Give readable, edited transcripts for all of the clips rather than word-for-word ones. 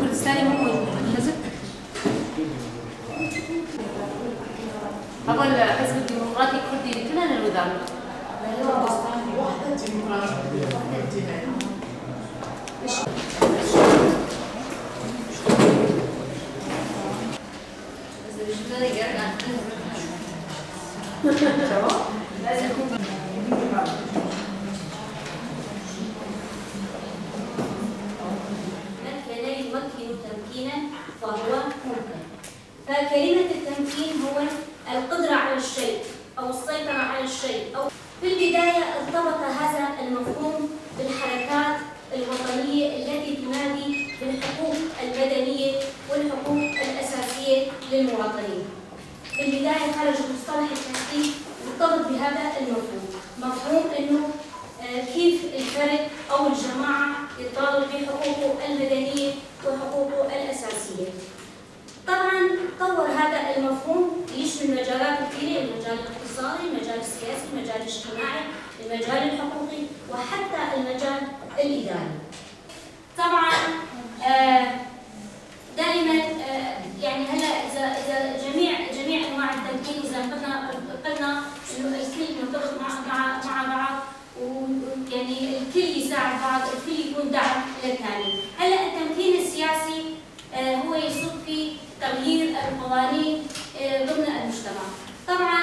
كردستاني مو موجود حزب هذا الحزب الديمقراطي الكردي كلنا الوزارة وحدة ديمقراطية. من كان يمكن تمكينا فهو ممكن. فكلمة التمكين هو القدرة على الشيء أو السيطرة على الشيء. أو في البداية ارتبط هذا المفهوم بالحركات الوطنية التي تنادي بالحقوق المدنية والحقوق الأساسية للمواطنين. في البداية خرج مصطلح التمكين مرتبط بهذا المفهوم، مفهوم أنه كيف الفرد أو الجماعة يطالب بحقوقه المدنية وحقوقه الأساسية. طبعا طور هذا المفهوم يشمل مجالات كثيرة، المجال الاقتصادي، المجال السياسي، المجال الاجتماعي، المجال الحقوقي، وحتى المجال الإداري. طبعا دائما يعني هلا اذا جميع انواع التمكين، اذا قلنا انه الكل مرتبط مع بعض، ويعني الكل يساعد بعض، الكل يكون دعم للثاني. هلا التمكين السياسي هو يصب في تغيير القوانين ضمن المجتمع. طبعا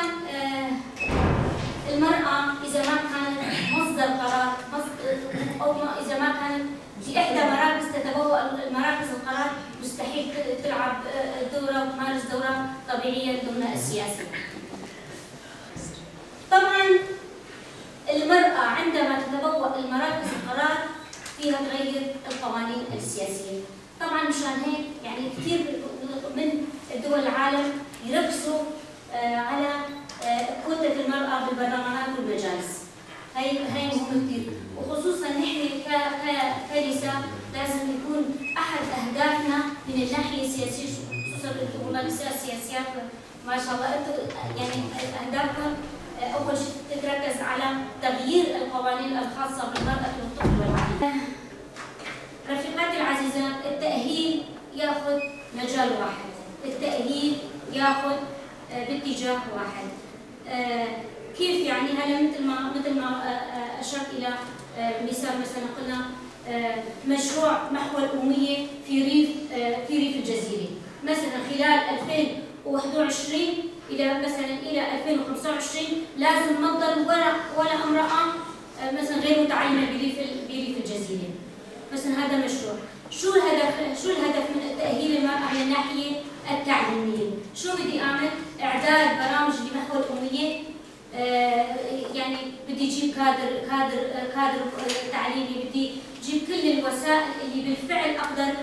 المرأة إذا ما كانت مصدر قرار، أو إذا ما كانت في إحدى مراكز تتبوأ مراكز القرار، مستحيل تلعب دورة وتمارس دورة طبيعية ضمن السياسة. طبعا المرأة عندما تتبوأ المراكز القرار فيها تغير القوانين السياسية. طبعا مشان هيك يعني كثير من دول العالم يركزوا على كوتة المرأة بالبرلمانات والمجالس. هي مهمة كثير، وخصوصا نحن كنساء لازم يكون أحد أهدافنا من الناحية السياسية، خصوصا والله النساء السياسيات ما شاء الله انتم يعني أهدافكم أول شيء تتركز على تغيير القوانين الخاصة بالمرأة والطفل والعائلة. رفيقاتي العزيزات، التأهيل ياخذ مجال واحد، التأهيل ياخذ باتجاه واحد. كيف يعني؟ هلا مثل ما أشرت إلى مثال، مثلا قلنا مشروع محو الأمية في ريف الجزيرة، مثلا خلال 2021 إلى مثلا إلى 2025 لازم ما تضل ولا امرأة مثلا غير متعلمة بريف الجزيرة. مثلا هذا مشروع. شو الهدف من تأهيل المرأة من الناحية التعليمية؟ شو بدي أعمل؟ إعداد برامج لمحو الأمية، يعني بدي أجيب كادر تعليمي، بدي أجيب كل الوسائل اللي بالفعل أقدر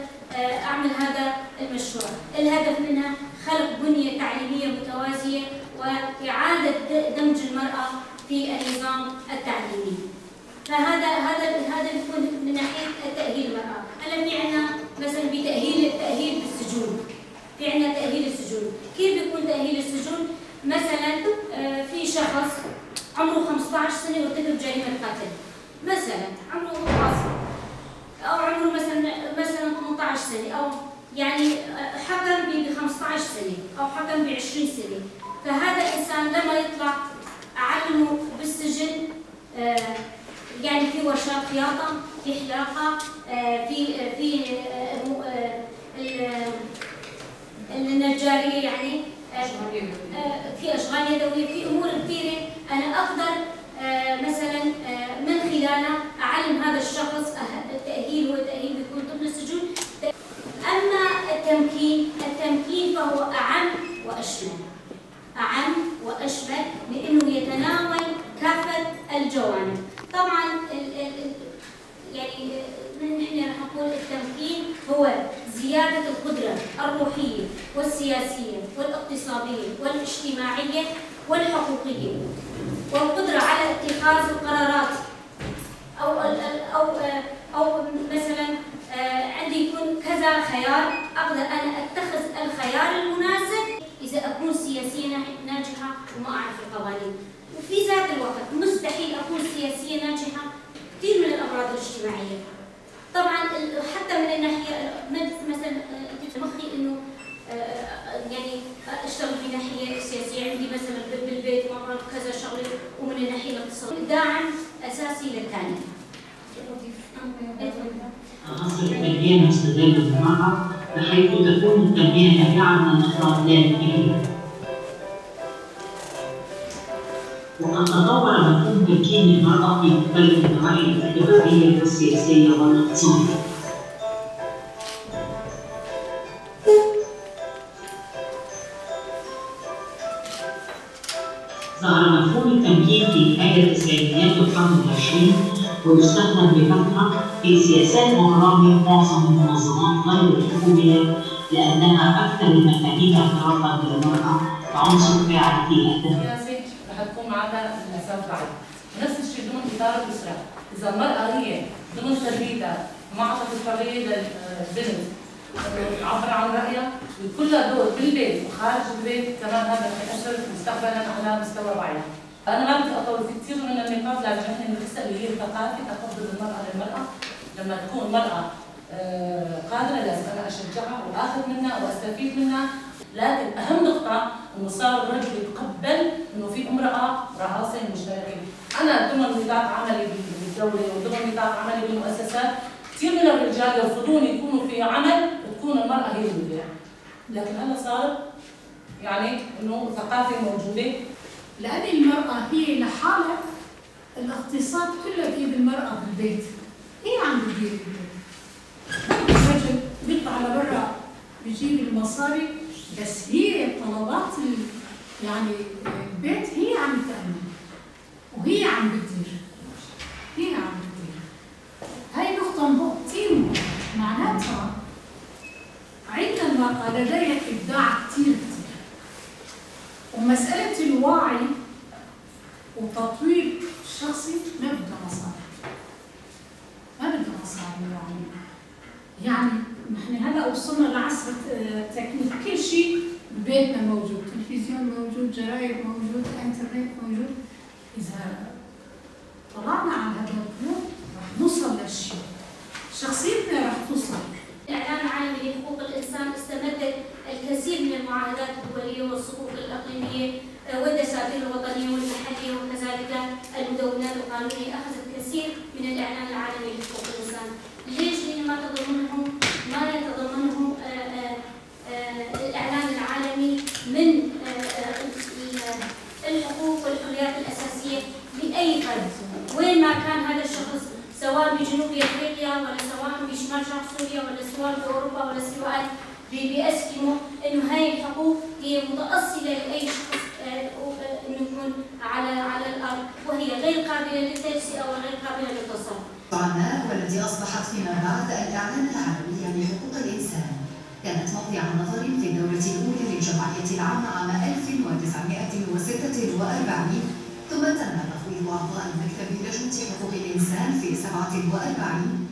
أعمل هذا المشروع. الهدف منها خلق بنية تعليمية متوازية وإعادة دمج المرأة في النظام التعليمي. فهذا هذا هذا بيكون من ناحية تاهيل المراة. هلا في عندنا مثلا بتاهيل التاهيل بالسجون، في عندنا تاهيل السجون. كيف بيكون تاهيل السجون؟ مثلا في شخص عمره 15 سنة وارتكب جريمة قتل، مثلا عمره قاصر، او عمره مثلا 18 سنة، او يعني حكم ب 15 سنة او حكم ب 20 سنة. فهذا الانسان لما يطلع اعلمه بالسجن، يعني في ورشات خياطة، في حلاقه، في النجاريه، يعني في اشغال يدوية، في امور كثيرة انا اقدر مثلا من خلالها اعلم هذا الشخص. التاهيل هو تاهيل بيكون ضمن السجون. اما التمكين فهو اعم واشمل، اعم واشمل لانه يتناول كافة الجوانب. طبعا يعني نحن رح نقول التمكين هو زيادة القدرة الروحية والسياسية والاقتصادية والاجتماعية والحقوقية، والقدرة على اتخاذ القرارات، أو أو أو مثلا عندي يكون كذا خيار، أقدر أنا أتخذ الخيار المناسب إذا أكون سياسية ناجحة وما أعرف القوانين. وفي ذات الوقت مستحيل أكون سياسية ناجحة والاجتماعية. طبعا حتى من الناحية مثلا مخي انه يعني اشتغل بناحيه سياسية، عندي مثلا بالبيت كذا شغله، ومن الناحية الاقتصادية داعم اساسي للثاني. عناصر التربية المستدامة للمرأة بحيث تكون التربية نابعة من الأفراد لا الفكرة. وقد تطور مفهوم تمكين المرأة في مختلف النواحي الاجتماعية والسياسية والاقتصادية. ظهر مفهوم التمكين في نهاية التسعينيات القرن العشرين ويستخدم بكثرة في سياسات وبرامج معظم المنظمات غير الحكومية لأنها أكثر المفاهيم اعترافا بالمرأة كعنصر فاعل في التنمية. السياسة رح تكون معها الأساس بعد. نفس الشيء ضمن إطار الأسرة، إذا المرأة هي ضمن تربيتها ما أعطت الحرية للبنت تعبر عن رأيها ويكون لها دور بالبيت وخارج البيت، كمان هذا رح يأثر مستقبلا على مستوى وعيها. أنا ما بدي أطول في كثير من النقاط لازم نحن ندرسها اللي هي ثقافة تقبل المرأة للمرأة. لما تكون مرأة قادرة لازم أنا أشجعها وآخذ منها وأستفيد منها، لكن أهم نقطة إنه صار الرجل يتقبل إنه في امرأة رئاسة مشتركة. أنا ضمن نطاق عملي بالدولة وضمن نطاق عملي بالمؤسسات كثير من الرجال يرفضون يكونوا في عمل وتكون المرأة هي المديرة، لكن هلا صار يعني إنه ثقافة موجودة. لأن المرأة هي لحالها الاقتصاد كله بإيد المرأة بالبيت، هي عم بتدير البيت. الرجل بيطلع لبرا بيجيب المصاري، بس هي طلبات يعني البيت هي عم تأمن وهي عم بتدير، هي عم بتدير. هاي نقطة كثير معناتها عندنا المرأة لديها إبداع كثير كثير، ومسألة الوعي والتطوير الشخصي ما بدها مصاري، ما بدها مصاري الوعي. يعني نحن هلا وصلنا لعصر التكنيك، كل شيء ببيتنا موجود، تلفزيون موجود، جرايد موجود، انترنت موجود. إذا طلعنا على هذا القانون رح نوصل للشيء، شخصيتنا رح توصل. الإعلان العالمي لحقوق الإنسان استمدت الكثير من المعاهدات الدولية والصكوك الإقليمية والدساتير الوطنية والمحلية وكذلك المدونات القانونية، أخذت كثير من الإعلان العالمي لحقوق الإنسان. ليش؟ لأن ما يتضمنه الإعلان العالمي من الحقوق والحريات الأساسية لأي فرد وين ما كان هذا الشخص، سواء بجنوب افريقيا ولا سواء بشمال شرق سوريا ولا سواء باوروبا ولا سواء باسكيمو، انه هاي الحقوق هي متاصله لاي شخص انه يكون على الارض، وهي غير قابله للتجزئه وغير قابله للتصرف. والتي اصبحت فيما بعد الاعلان العالمي لحقوق الانسان، كانت موضع نظر في الدورة الأولى للجمعية العامة عام 1946، ثم تم تفويض أعضاء المكتب لجنة حقوق الإنسان في 47.